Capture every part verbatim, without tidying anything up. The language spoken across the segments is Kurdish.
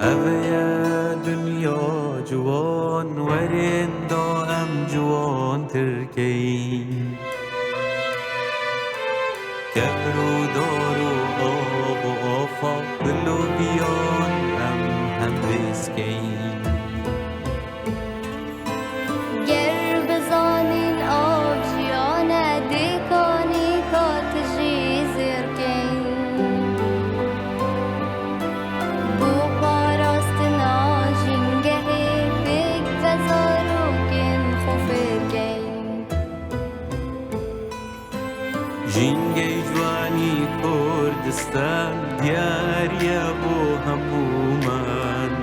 Ev ye dinya ciwan, werên da em ciwantir keyn. Kevr û dar û av û afa, bi loviyan em hemrêz keyn. Ger bizanîn av jiyan e, dê kanîka tu jî zêr keyn. Bo parastina jîngehê pêk ve zarokên xwe fêr keyn. Jîngey ciwanî Kurdistan diyar ye bo hemûman.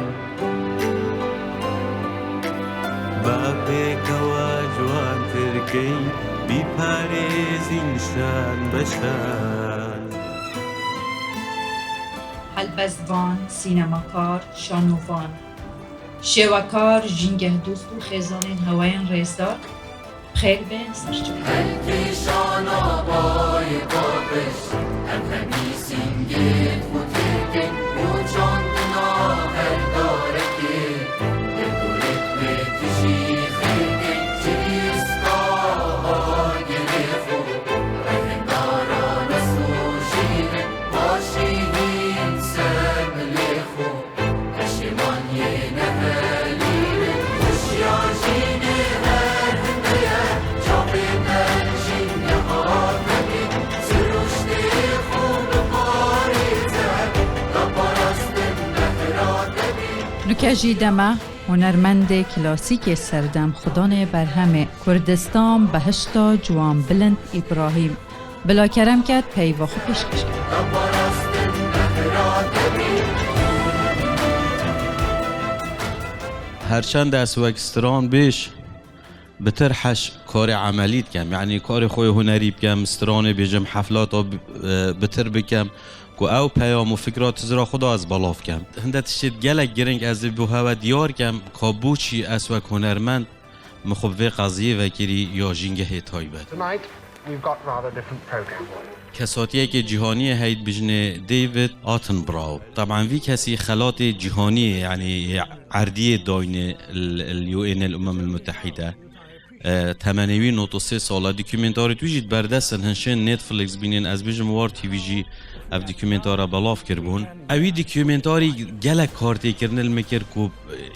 Ba pêkewa ciwantir keyn, bî parêzîn şan be şan. Helbestvan, sînemakar, şanovan, şêwekar, jîngehdost û xêzanên hewayên rêzdar, bi xêr bên ser çavê. Hevpêşana bayê paqij, em hemî sîngê xwe têkin û çandina her darekê. Yek û yek wê tijî xêrkên çirîska agirê xwe. Rexindara nesûjînin, başî hîn ser milê xwe. Peşêman yê nehelî bin, hişyar jî nê her hindeye, çavê me jî niha tebî, sirûştê xwe biparêze, da parastin mehra tebî. Nuke jî deme hunermendê klasîkê serdem xudanê berhemê Kurdistan behişta ciwan Bilind Îbrahîm bila kerem ket peyva xwe pêşkêş kir. Her çend ez wek stranbêj bitir heş karê emelî dikem, yanî karê xwe yê hunerî bikem, stranê bêjim, heflata bi-, e, bitir bikem, ku ew peyam û fikra tizra xwe da ez belav kem. Hinde tiştê gelek giring ez ê bo hewe diyar kem, ka boçî ez wek hunermend min xwe bi vê qeziyê vekirî ya jîngehê taybet. Tonight, we've got rather different program for you. Kesatiyekê cîhaniyê heyî dibêjinê David Attenborough. Teban vî kesî xelatê cîhaniyê, yanî yê erdiyê dayne li, li U N, li Umem el Mutehîde. E, temenê wî nod û sê sal e. Dokumentarê wî jî di berdestin hin şên Netflix bînin. Ez bêjim War T V jî ev dokumentara belav kiribûn. Ewî dokumentarî gelek kar tê kirin li min kir ku,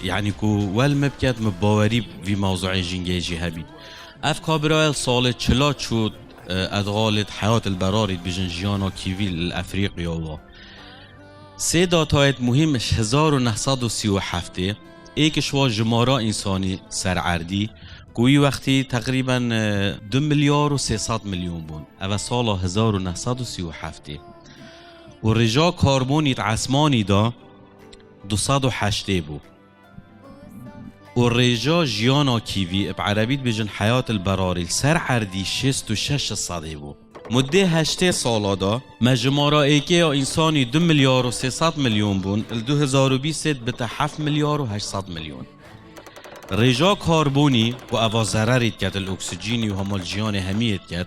yanî ku wel min biket, min bawerî vî mewzûeyê jîngehê jî hebî. Ev kabirayê li salê çila çû, e, edxalê heyat li berarî dibêjin jiyana kîvî li Efrîqiya wa. Sê datayêt muhîm ji hezar û neh sed û sî û heftê, êk ji wa jimara însanî ser erdî, ku wî wextî teqrîben, e, du milyar û sê sed milyon bûn. Ev e sala hezar û neh sed û sî û heftê. Û rêja karbonî di esmanî de du sed û heştê bû. Û rêja jiyana kîvî, bi erebî dibêjin heyat el berarî, li ser erdî şêst û şeş sedê bû. Muddê heştê sala de me jimara êkê ya însanî du milyar û sê sed milyon bûn, li du hezar û bîstê dibite heft milyar û heşt sed milyon. Rêja karbonî ku eva zererî diket li oksijînî û hema li jiyanê hemiyê diket,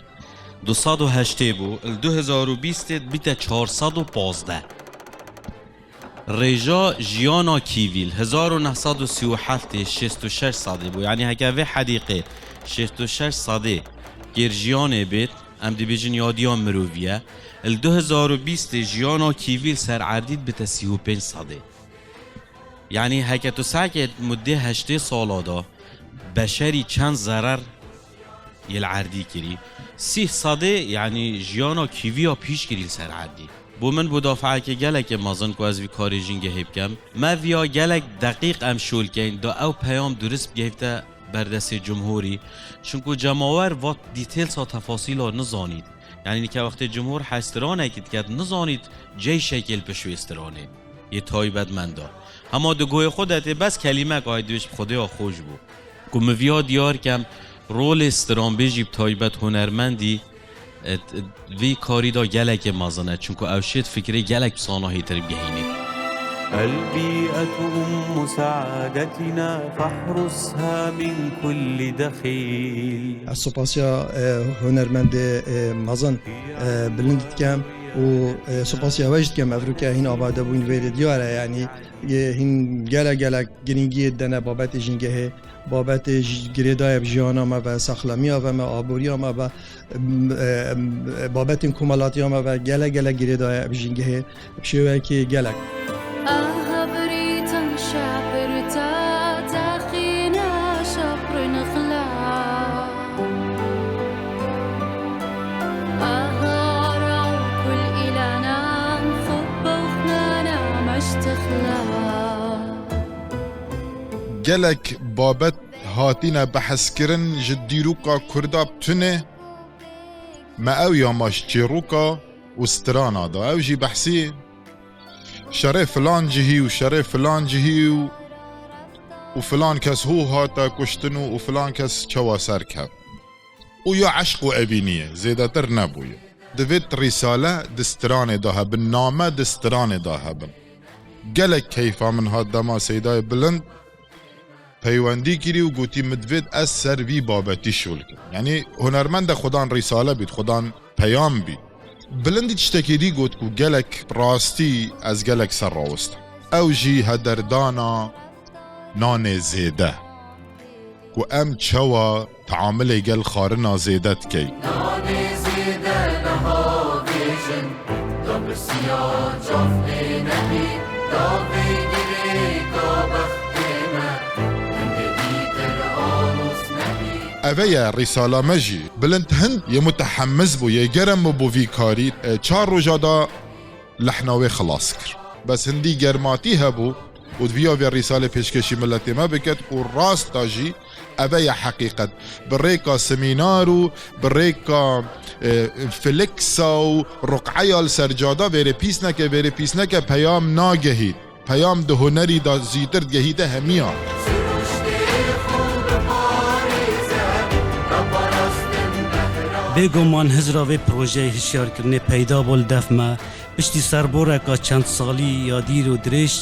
du sed û heştê bû, li du hezar û bîstê dibite çar sed û pazdeh. Rêja jiyana kîvî li hezar û neh sed û sî û heftê şêst û şeş sedê bû. Yanî heke vê hedîqê şêst û şeş sedê kêr jiyanê bêt, em dibêjin yadiya mirovî ye. Li du hezar û bîstê jiyana kîvî li ser erdî dibite sî û pênc sedê. Yanî heke tu sehkê muddê heştê sala de beşerî çend zerer yê li erdî kirî, sîh sedê, yanî jiyana kîviya pîş kirî li ser erdî. Bo min bû dafeekê gelekê mezin ku ez vî karê jîngehê bikem. Me viya gelek deqîq em şol keyn, da ew peyam durist bigihîte berdestê cumhurî. Çinku cemawer vat dîtêlsa tefasîla nizanît. Yanî nike wextê cumhur hej stranekî diket, nizanît ceyşekê li pişt wê stranê yê taybetmenda. Hema di guhê xwe de tê bes kelîmek ay dibêj bi Xwedêya xweş bû. Ku min viya diyar kem, rolê stranbêjî bi taybet hunermendî, e, t-, vî karî de gelekê mezin e, çunku ew şêt fikrê gelek bi sanahîtir bigehînît. البيئة أم سعادتنا فاحرسها من كل دخيل. Ez spasiya, e, hunermendê, e, mezin, e, Bilind dikem. û, e, spasiya we jî dikim, evroke hîn avade bûn vê de diyar e, yanî, e, hîn gelek, gelek girîngiyê dene babetê jîngehê, babetê ji-, girêdayê bi jiyana me ve, saxlamiya ve me, aboriya me ve, em, e, em, e, babetên komelatiya me ve gelek, gelek girêdayê bi jîngehê bi şêweyekê gelek. Aha brîtan şapirta, taxîna şaprin xla. Aha raw kul îlanan xwe bewxnana meştixla. Gelek babet hatîne behskirin ji dîroka Kurda bi tune, me ew ya ma ji çîroka û strana da. Ew jî behsî şerê filan cihî û şerê filan cihî û, û filan kes hû hate kuştin û, û filan kes çawa ser ket. Û ya eşq û evîniyê zêdetir nebûye. Divêt rîsale di stranê de hebin, name di stranê de hebin. Gelek keyfa min hat dema Seydayê Bilind peywendî kirî û gotî, min divêt ez ser vî babetî şol kim. Yanî hunermende xudan rîsale bît, xudan peyam bît. Bilindî tiştekê dî got ku gelek rastî ez gelek ser rawist. Ew jî hederdana nanê zêde. Ku em çawa teamilê gel xwarina zêde dikey. Nanê zêde niha vêjin, da pirsiya çavkê nebî, da vê girêka bextê me, hindê dîtir alûz nebî. Eve ye rîsala me jî. Bilind hind yê mutehemmiz bû, yê gerem bû vî karî. E, çar roja da lehna wê xilas kir. Bes hindî germatî hebû û divîya vê rîsalê pêşkêşî miletê me biket û rasta jî eve ye heqîqet. Bi rêka semînar û bi rêka, e, filiksa û ruqeya li ser cada vêrê pîs neke, vêrê pîs neke peyam nagehît. Peyam di hunerî de zîtir digehîte hemiya. Bêguman hizra vê projeyê hişyarkirinê peyda bû li def me. Piştî serboreka çend salî ya dîr û dirêj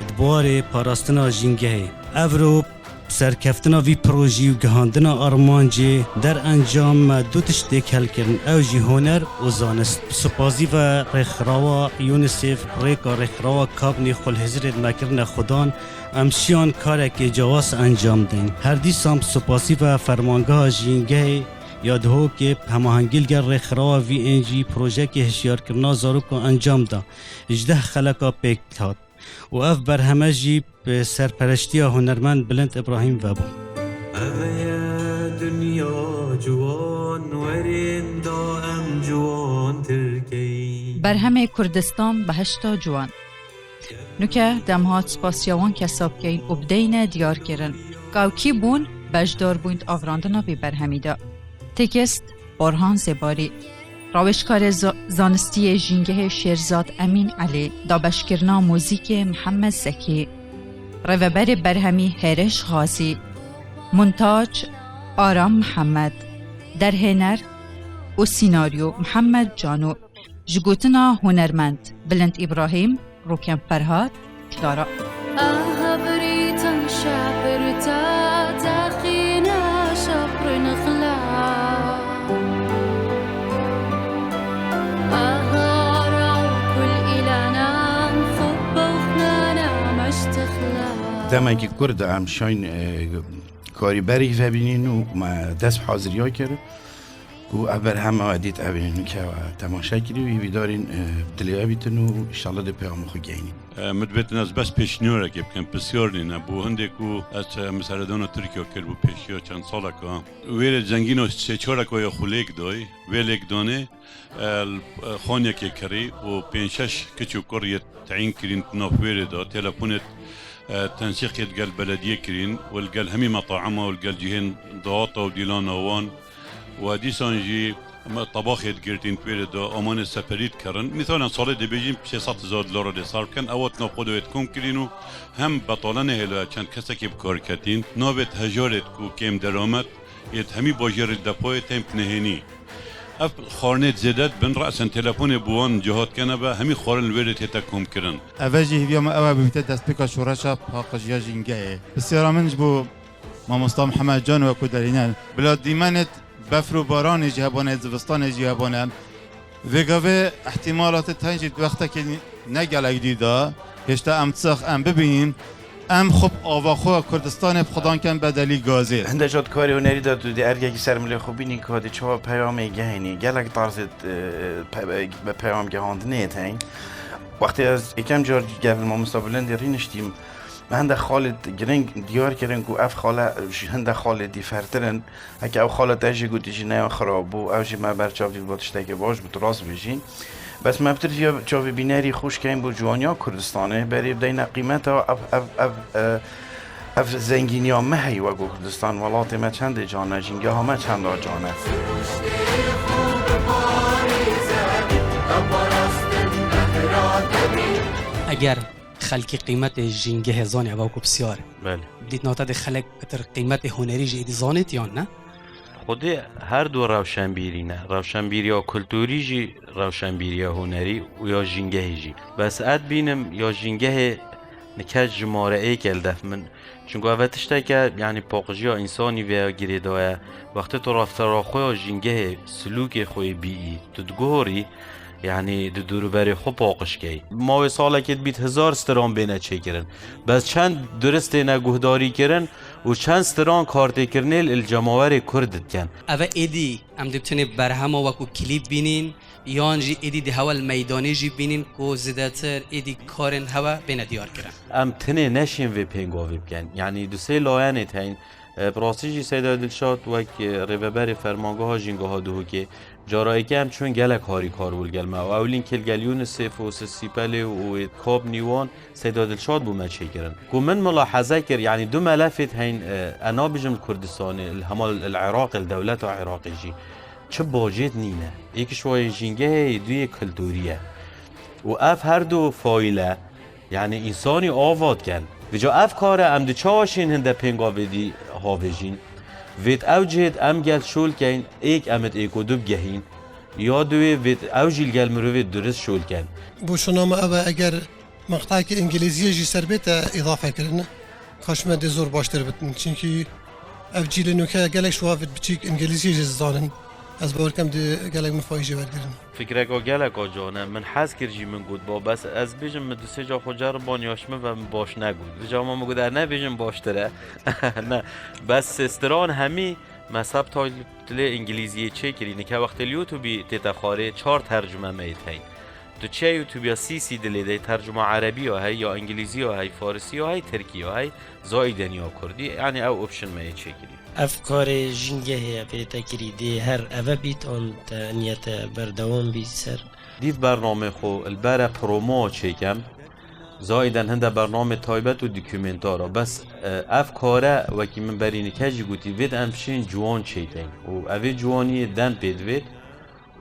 di buwarê parastina jîngehê. Evro serkeftina vî projî û gihandina armancê derencam me du tişt têkel kirin, ew jî huner û zanist. Bi supasî ve rêkxirawa UNICEF, rêka rêkxirawa kabnê xwe li hizrê me kirine xudan, em şiyan karekê cewaz encam deyn. Her dîsan bi supasî ve fermangeha jîngehê ya Dihokê bi hemahengî li gel rêkxirawa V N G projeyekê hişyarkirina zarokan encam da. Ji deh xeleka pêk hat û ev berheme jî bi serpereştiya hunermend Bilind Îbrahîm vebû. Ev ye dinya ciwan, werên da em ciwantir keyn. Berhemê Kurdistan behişta ciwan. Nuke dem hat spasiya wan kesa bikeyn û bideyne diyarkirin. Ka ew kî bûn beşdar bûyn di avrandina vê berhemî de. Tekst, Orhan Zêbarî. Rawêjkarê za-, zanistî yê Jîngehê Şêrzad Emîn Elî, dabeşkirina muzîkê Mihemed Zekî, rêveberê berhemî Hêrêş Xazî, montaj Aram Mihemed, derhêner û sînaryo Mihemed Cano, ji gotina hunermend Bilind Îbrahîm, Rûken Ferhat, Clara. Aha birîtan şapirta, taxîna şaprin xila. Aha raw kul îlanan xwe bewxnana meştixla. Demekî kurt em şayn, e, karîberî vebînîn û me dest haziriya kir. Ku ev berhema we dît, ev ê nuke we temaşe kirî û hîvîdarîn, e, dilê we bîtin û înşallah dê peyama xwe geynîn. E, min divêtin ez bes pêşniyarek ê bikim, pisyar nîne. Bû hindê ku ez, e, min seredana Tirkiye kir bû pêşiya çend saleka. Wêrê zengîna sê çareka ya xwe lêk dayî, vê lêkdanê, e, l-, e, xaniyekê kirî û pênc şeş kiç û kur yê teyîn kirîn di nav wêrê de, telefonê, e, tensîqê digel belediyê kirîn û li gel hemî metaima û li gel cihên dahata û dîlana wan û dîsan jî me tebaxê digirtîn di wêrê de, amanê seferî dikirin. Mîsalen salê dibêjin sê sed hezar dolara dê sarf kin, ewa di nav xwe de wê dikom kirîn û hem betalanê hêla çend kesekê bi kar ketîn, navêt hejarêt ku kêm deramet, yê di hemî bajêrê li depoyê tên bi nehênî. Ev xwarinê zêde dibin, resen telefonê bi wan cihat kene be, hemî xwarin li wê rê tête komkirin. Eve jî hêviya me ew e bibîte destpêka şoreşa paqijiya jîngehê. Pisyara min ji bo mamosta Mihemed Can wekû derîne. Bila dîmenê befr û baranê jî hebûne, zivistanê jî hebûne. Vêgavê ihtimala te tenê jî di wextekî ne gelek dî de, hêşta em çax em bibînin, em xwe bi ava xwe Kurdistanê bi xwedan ken bedelî gazê. Hinde jot karê hunerî de tu dê ergekî ser milê xwe bînî ku dê çawa peyamê gehînî. Gelek tarzê, e, pe-, be peyam gehandinê tên. Wextê ez êkem car gel mamosta Bilindî rîniştîm, me hinde xalê giring diyar kirin ku ev xale ji hinde xalê dî fertir in. Heke ew xala te jî gotî jî ne ya xirab bû, ew jî me ber çav dît, got tiştekê baş bû, tu rast bêjî. Bes me pitir viya çavê bînerî xweş keyn bo ciwaniya Kurdistanê, berê bideyne qîmeta ev, ev, ev, e, ev zengîniya me heye wek Kurdistan, welatê me çendê can e, jîngeha me çenda can e. Eger xelkî qîmetê jîngehê zanî, ev ku pisyar e. Belê. Dîtina te de xelek pitir qîmetê hunerî jî êdî zanît yan ne? Xwedê her du rewşenbîrî ne. Rewşenbîriya kulturî jî, rewşenbîriya hunerî û ya jîngehê jî. Bes ez dibînim ya jîngehê nike jimareyêk e li def min. Çunku ev tişteke, yanî paqijîya însanî vê ya girêdaye. Wextê tu reftara xwe ya jîngehê, silûkê xwe yê bîyî, tu diguhorî, yanî di dûrûberê xwe paqij key. Ma wê salekê dibît hezar stiran bêne çêkirin. Bes çend durist têne guhdarî kirin û çend stiran kartêkirinê li cemawerê Kurd dikin. Ev êdî em dê bitinê berhema wekû klîp bînîn, yan jî êdî di hewa li meydanê jî bînîn ku zêdetir êdî karên hewe bêne diyar kirin. Em tinê neşên vê pêngavê bikin. Yanî du sê layenê teyn. E, bi rastî jî Seyda Dilşad wek, e, rêveberê fermangeha Jîngeha Duhokê, cara yekê em çûn gelek harîkar bû li gel me. Û ewilîn kê li gel UNICEF û Sisîpelê û wê kabnî wan Seyda Dilşad bû me çêkirin. Ku min milahaze kir, yanî du melefêt heyn, e, e nabêjim li Kurdistanê, li hema li Iraqê, li dewleta Iraqê jî çi bacêt nîne. Êk ji wayê jîngehê, yê duyê kulturî ye. Û ev her du faîle, yanî însanî ava dikin. Vêca ev kar e, em di çawa şên hinde pêngavê dî havêjîn? Vêt ew cihêt em gel şol keyn, êk em êk û du bigehîn. Ya duwê vêt ew jî li gel mirovê durist şol ken. Boşanama ev e, eger meqtayekî îngilîziyê jî ser bête îdafe kirin, kaşime dê zor baştir bitin. Çunkî ev cîlê nûke gelek ji wan vêt biçîk îngilîziyê jî dizanin. Ez bawer kem dê gelek mifayî jê wergirin. Fikreka gelek a can e. Min hez kir jî min got, ba, bes ez bêjim, min du sê ca xwe ceriban ya ji min ve min baş negot. Vêca ma min got, ez nebêjim baştir e. Ne. Bes stiran hemî mezheb tay dilê îngilîziyê çêkirî. Nike wextê li YouTubeî tête xwarê çar tercüme me yê teyn. Tu çiye YouTubeya sî sî dilê de tercüma erebî ya hey, ya îngilîzî ya hey, farisî ya hey, tirkî ya hey, zayîden ya kurdî, yanî ew option me yê çêkirî. Ev karê jîngehê ye pê te kirî, dê her eve bît an te niyete berdewam bît ser? Dîv bernamê xwe li bere promo çêkem. Zayiden hinde bernamê taybet û dokumentar a. Bes, e, ev kare wekî min berî nike jî gotî, vêt em şên ciwan çêkeyn. Û evê ciwaniyê dem pê divêt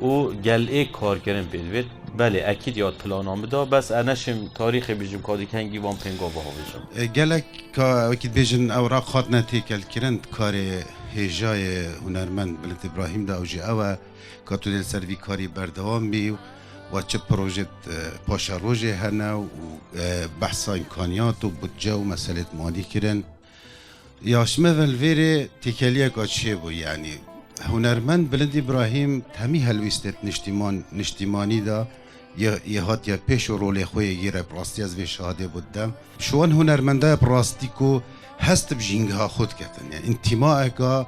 û gel ê karkirin pê divêt. Belê, ekîd ya plana min da, bes e neşêm tarîxê bêjim ka di kengî van pêngava havêjim. E, gelek ka wekî dibêjin ewraq hatine têkelkirin, karê hêjayê hunermend Bilind Îbrahîm de ew jî ew e. Ka tu dê li ser vî karî berdewam bî û we çi projet, e, paşerojê hene û, e, behsa îmkaniyat û budce û meselêt malî kirin. Ya ji me ve li vêrê têkeliyeka çêbû, yanî hunermend Bilind Îbrahîm temî helwîstêt niştîman-, niştîmanî de yê, yê hatiye pêş û rolê xwe yê gîre, bi rastî ez vê şahidê bû didem. Ji wan hunermendaya bi rastî ku hest bi jîngeha xwe diketin, yanî întîmaeka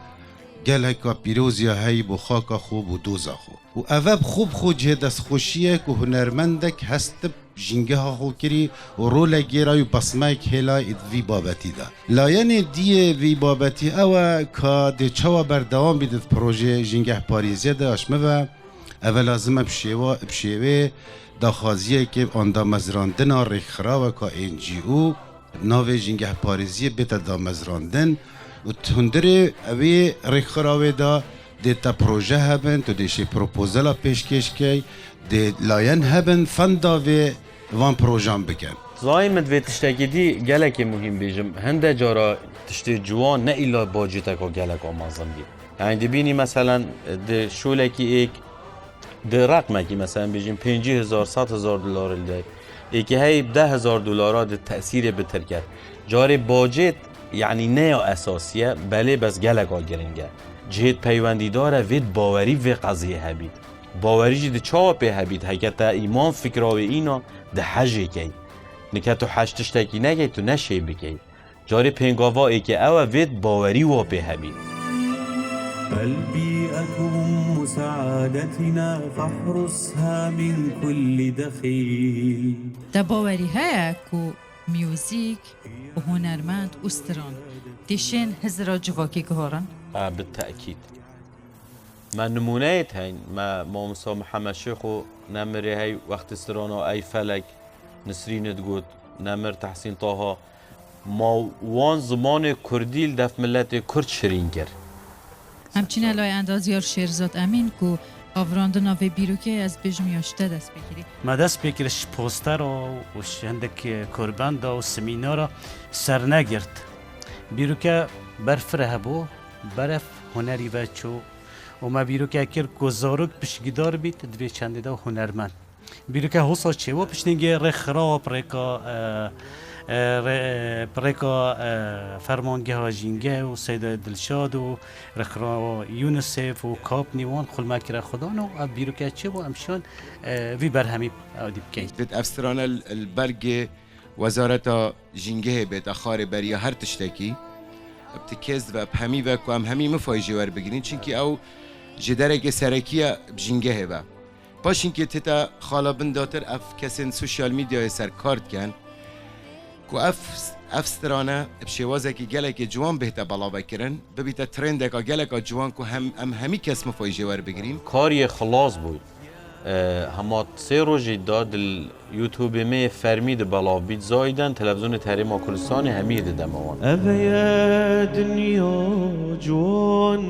geleka pîroz ya heyî bo xaka xwe, bo doza xwe. Û eve bi xwe bi xwe cihê destxweşî ye ku hunermendek hest bi jîngeha xwe kirî û rolek gêra û besmeyek hêla ê di vî babetî de. Layenê diyê vî babetî ew e ka dê çawa berdewam bî di projeyê jîngehparêziyê de ya ji min ve. Eve lazim e bi şêwa-, bi şêwê daxwaziyekê an damezrandina rêkxiraweka N G O navê jîngehparêziyê bête damezrandin û di hundirê ewê rêkxirawê de dê te proje hebin, tu dê şê propozela pêşkêş key, dê layen hebin fenda vê van projan bikin. Zayê min divê tiştekî dî gelekê muhîm bêjim. Hinde cara tiştê ciwan ne îlla bacêteka gelek a mezin bî. Yanî dibînî meselen di şolekî êk, di reqmekî meselen bêjin pêncî hezar, sed hezar dolar li de. Êkî hey deh hezar dolara di tesîrê bitir ket. Carê bacêt, yanî ne ya esasî ye, belê bes geleka giring e. Cihêt peywendîdar e vê bawerî vê qeziyê hebît. Bawerî jî di çawa pê hebît? Heke te îman fikra wê îna di hejê key. Nike tu hej tiştekî nekey, tu neşê bikey. Carê pêngava êkê ew e vêt bawerî wa pê hebît. البيئة أم سعادتنا فاحرسها من كل دخيل. Te bawerî heye ku muzîk û hunermend û stran tê şên hizra civakî guharin? A, bi tekîd. Me nimûneyê heyn, me mamosta Mihemed Şêxo nemirê hey wextê strana Ey Felek, Nisrîn digot, nemir Tehsîn Taha. Ma wan zimanê kurdî li def miletê kurd şirîn kir. Em çine lay endazyar Şêrzad Emîn ku avrandina vê bîrokê ez bêjim ya ji te dest pê kirî. Me dest pê kir ji postera û ji hindik korbenda û semînara sernegirt. Bîroke berfireh bû, beref hunerî ve çû û me bîroke kir ku zarok piştgidar bît, divê çendê de hunermend. Bîroke hosa çêwa piştîngê rêxirawa bi rêka, e, e, rê-, e, bi rêka, e, fermangeha jîngeh û Seyda Dilşad û rêxirawa UNICEF û kapnî wan xulme kire xudan û ev bîroke çêwa em şiyan, e, vî berhemî ew dî bikeyn. Vêt ev strane li, li bergê Wezareta Jîngehê bête xarê beriya her tiştekî. Bi ti kes ve, bi hemî ve ku em hemî mifayî jê werbigirîn. Çimkî ew ji derekê serekî ye bi jîngehê ve. Paşînkê tête xala bin datir ev kesên sosyal medyayê ser kar dikin ku ev, ev strane bi şêwazekî gelekê ciwan bête belavekirin, bibîte trendeka geleka ciwan ku hem, em hemî kes mifayî jê werbigirîn. Kar yê xilas bû. E, hema sê rojî da di YouTubeê me yê fermî di belav bît, zayiden televîzyonê Herêma Kurdistanê hemî dideme wan. Ev ye dinya ciwan,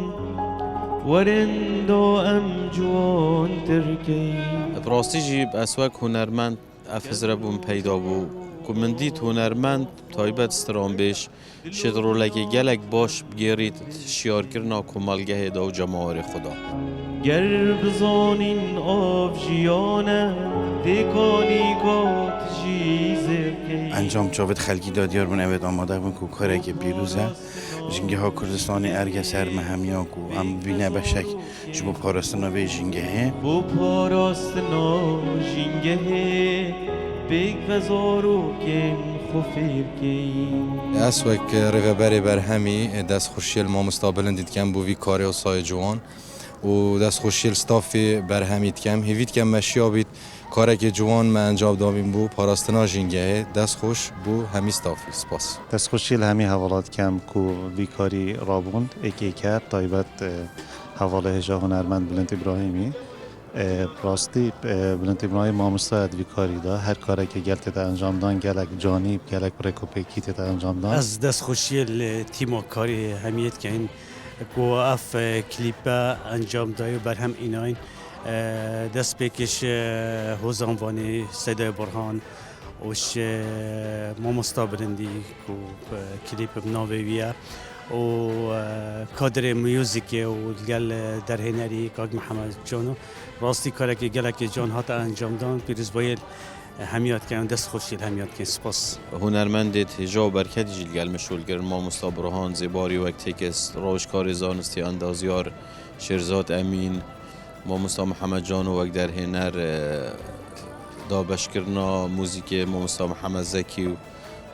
werin da em ciwantir keyin. Bi rastî jî ez wek hunermend ev hizre bûm peyda bû ku min dît hunermend taybet stranbêj Şêt rolekê gelek baş bigêrît şiyarkirina komelgehê de û cemawerê xwe de. Ger bizanîn av jiyan e, dê kanîka tijî zêr key. Encam çavêt xelkî de diyar bin, ew ê amade bin ku karekê pîroz e. Jingeha Kurdistanê erge ser me hemiya ku em bîne beşek ji bo parastina vê jîngehê. Bo parastina jîngehê pêk ve zarokên xwe fêr key. Ez wek rêveberê berhemî destxweşiyê li mamosta Bilindî dikem bo vî karê û sayê ciwan û destxweşiyê li stafê berhemî dikem. Hêvî dikem meşiya bît, karekê ciwan me encam dabîn bo parastina jîngehê. Destxweş bo hemî stafî. Spas. Destxweşiyê li hemî hevala dikem ku vî karî rabûn, êkê ker, taybet, e, hevalê hêja hunermend Bilind Îbrahîmî. E, rastî, e, Bilind Îbrahîm mamoste ye di vî karî de. Her karekê gel tête encamdan, gelek canî, gelek bi rêkopêkî tête encamdan. Ez destxweşiyê li tîma karê hemiyê dikeyin ku ev, e, klîpe encam dayî û berhem înayîn. E, destpêkê ji, e, Hozan Vanî, Seydayê Burhan, û ji mamosta Bilindî ku, e, klîp bi navê wî ye û, e, kadrê muzîkê û li gel, e, derhênerî kak Mihemed Cano, rastî karekê gelekê can hate encamdan. Pîrozbayê, e, hemiya dikin, dest xweşî li hemiya dikin. Spas. Hunermendê hêja û berketî jî li gel min şol kirin, mamosta Burhan Zêbarî wek tekst, rawişkarê zanistî, endazyar Şêrzad Emîn, Mamosta Mihemed Cano wek derhêner, e, dabeşkirina muzîkê, Mamosta Mihemed Zekî û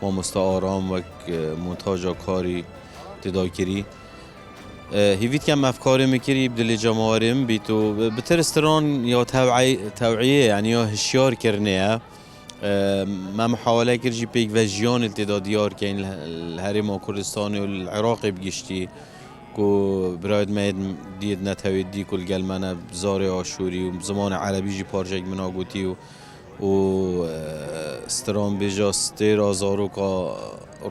Mamosta Aram wek, e, montaja karî têda kirî. E, hêvî dikem ev karê min kirî bi dilê cemawerê min bît û bi, bi tir stran ya tew'ey-, tew'iyê, yanî ya hişyar kirinê ye. E, me muhawele kir jî pêk ve jiyanê li têda diyar keyin li, li Herêma Kurdistanê û li Iraqê bi giştî. Ku birayêt me yê diyêt netewê dî ku li gel me ne zarê aşûrî û zimanê erebî jî parçek min a gotî û, û, e, stranbêja stêra zaroka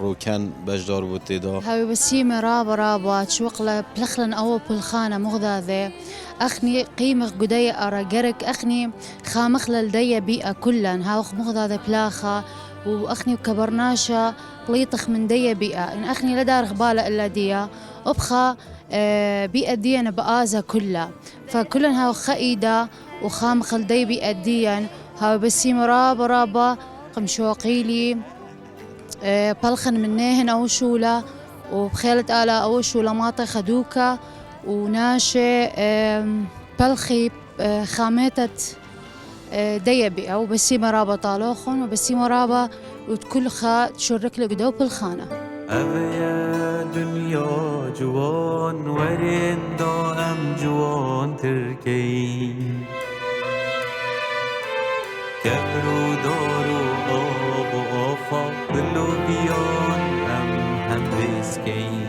Roken beşdar bû tê de. Hewê besîme raba raba, çiwqle plixlin ew pulxane muxdade. Exnî qîmix gudeye ara gerek, exnî xamixle li deye bîe kullen. Hewx muxdade plaxa û exnî kebernaşa plîtix min deye bîe. In exnî le darix bale illa diya. Obxa e, bî ediyene bi aza kulla. Fe kullen haw xeîda û xam xildey bî ediyen, haw besîm raba raba, qim şoqîlî, e, pelxin min nêhin ew şûla û bi xêlet ala ew şûla mate xedûka û naşê, e, Belxî, e, xamêtet, e, deyê bî ew, besîme rabe taloxon û besîme rabe û kul xa tşurrik li gude û pilxane. Ev ye dinya ciwan, werên da em ciwantir keyin. Kevr û dar û av û axa, bi loviyan em hem rêz keyin.